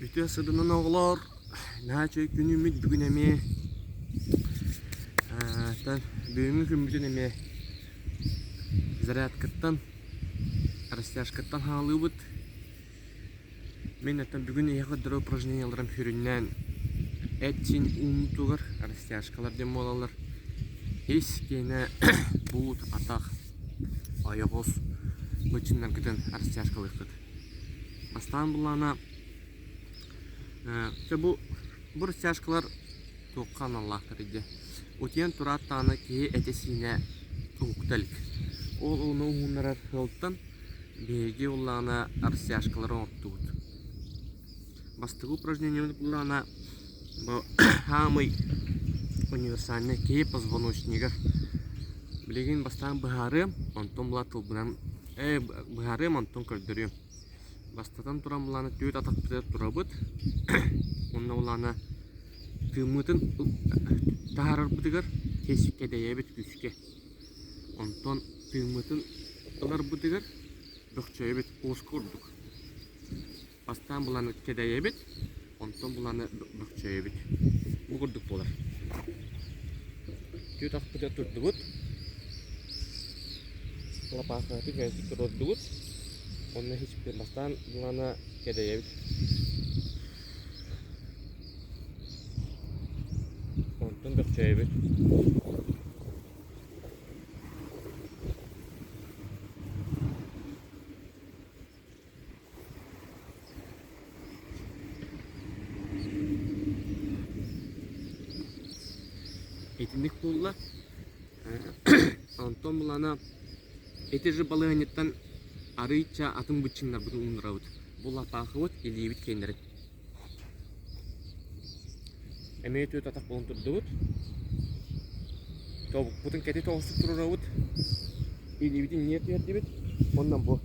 Үтүө сыдынан оҕолоор, наһаа үчүгэй күнүммүт бүгүн эмиэ бүгүҥҥү күммүтүн эмиэ зарядкаттан, растяжкаттан хаалыыбыт. Мин оттон бүгүн эһиэхэ көрдөрөр упражнениеларым сүрүннээн эт-сиин уунутугар растяжкалар диэн буолаллар. Ис киэнэ буут, атах, ойоҕос быччыннаргытын растяжкалыаххыт. Бастаан буллаҕына чэ бу бу растяжкалар туохха аналлаахтар дии утуйан тураат даҕаны киһи этэ-сиинэ уһукта илик. Ол ууну уһуннарар сыалтан биһиги буллаҕына растяжкалары оҥортубут. Бастакы упражнениебыт буллаҕына бу саамай универсальнай киһи позвоночнигар билигин бастаан быһаарыам, онтон була тылбынан Ээ, быһаарыам онтон көрдөрүөм. Бастатан туран былаана түөрт атахпытыгар турабыт. Уонна былаана тыыммытын таһаарарбытыгар кэдэйэбит күүскэ. Онтон тыыммытын ыларбытыгар бөхчөйөбүт куоска курдук. Бастаан былааны кэдэйэбит, онтон былааны бөхчөйөбүт. Бу курдук буолар. Түөрт ахпыта турдубут. Лапаахыһаты кэнсик туруордубут. Онно һич бастаан былаана кэдэйэбит. Онтон бөхчөйөбүт. Итинник буолла. Онтон булана ити же балаһыанньаттан арыычча атын быччыҥнарбытын ууннарабыт. Бу лапаахыбыт илиибит киэннэрин. Эмиэ түөрт атах буолан турдубут. Тобукпутун кэтит оҕустук туруорабыт. Илиибитин ньиэ түһэрдибит. Уонна бу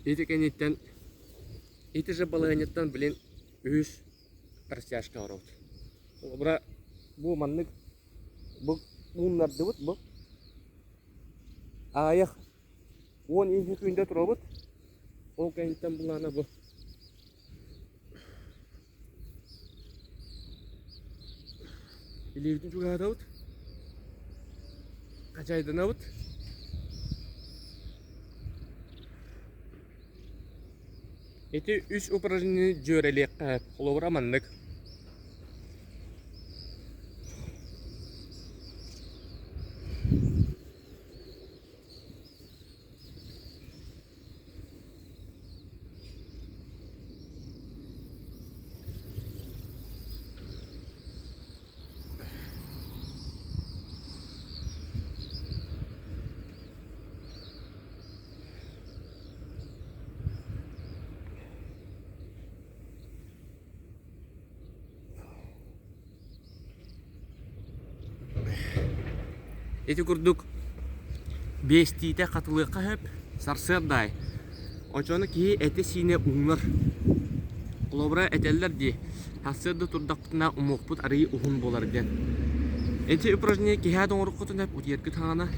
Ити кэнниттэн ити же балаһыанньаттан блин үһүс растяжка оҥоробут. Холобура бу маннык бу ууннардыбыт бу аайах 12 күндэ турабыт. Ол кэнниттэн булаана бу Илиибитин чугаһатабыт, хачайданабыт. Ити үс упражнение дьүөрэлиэххэ сөп. Холобура маннык. Ити курдук биэстиитэ хатылыахха сөп, сарсыарда аайы. Оччоҕуна киһи этэ-сиинэ уунар. Холобура этэллэр дии, сарсыарда турдахпытына уҥуохпут арыый уһун буолар диэн. Ити упражнение киһи оҥороххутун сөп, утуйаргыт хаҕана.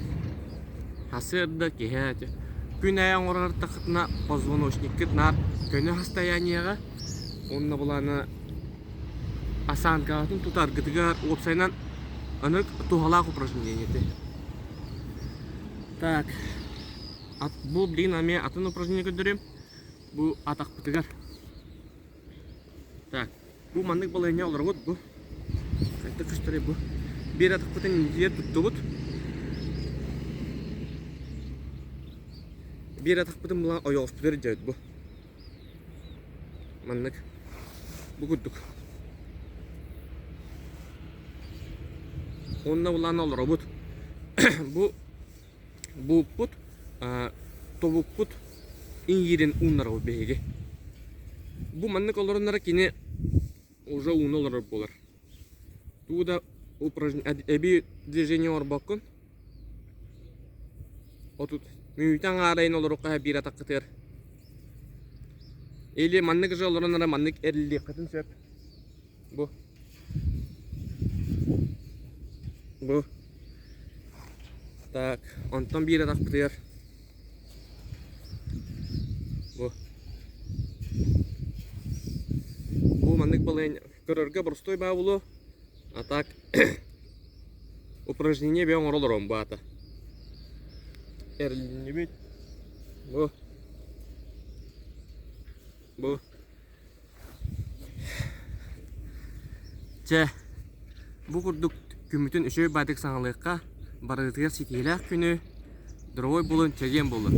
Сарсыарда киһи күн аайы оҥорортаххытына позвоночниккыт наар көнө состояниеҕа уонна былаана осанкаҕытын тутаргытыгар уопсайынан анык туһалаах упражнение ити. Так, бу билигин эмиэ атын упражнение көрдөрүөм. Бу атахпытыгар. Так, бу маннык балаһыанньа олоробут бу. Хайдах көстөрүй бу? Биир атахпытын иннитигэр туттубут. Биир атахпытын булан ойоҕоспутугар илдьэбит бу. Маннык бу курдук. Уонна улаан олоробут. Бу бууппут, тобукпут иҥиирин ууннарабыт биһиги. Бу маннык олороннор кини уже ууна олорор буолар. Тугу да эбии движение оҥорбоккун. Отут мүнүүтэ аҥаарайын олоруохха биир атаххытыгар. Или маннык же олорон эрэ маннык эриллиэххитин сөп. Бу. Бу так, онтон биир атахпытыгар бу бу маннык балайын көрөргө боростуой баа буолуо, а так упражнение бэйэ оҥоро олоруом бу аата. Эрилиннибит. Бу бу Чэ, бу курдук күммүтүн үчүгэй баайдык саҥалыахха, барыгытыгар ситиһиилээх күнү, здоровой буолун, чэгиэн буолун.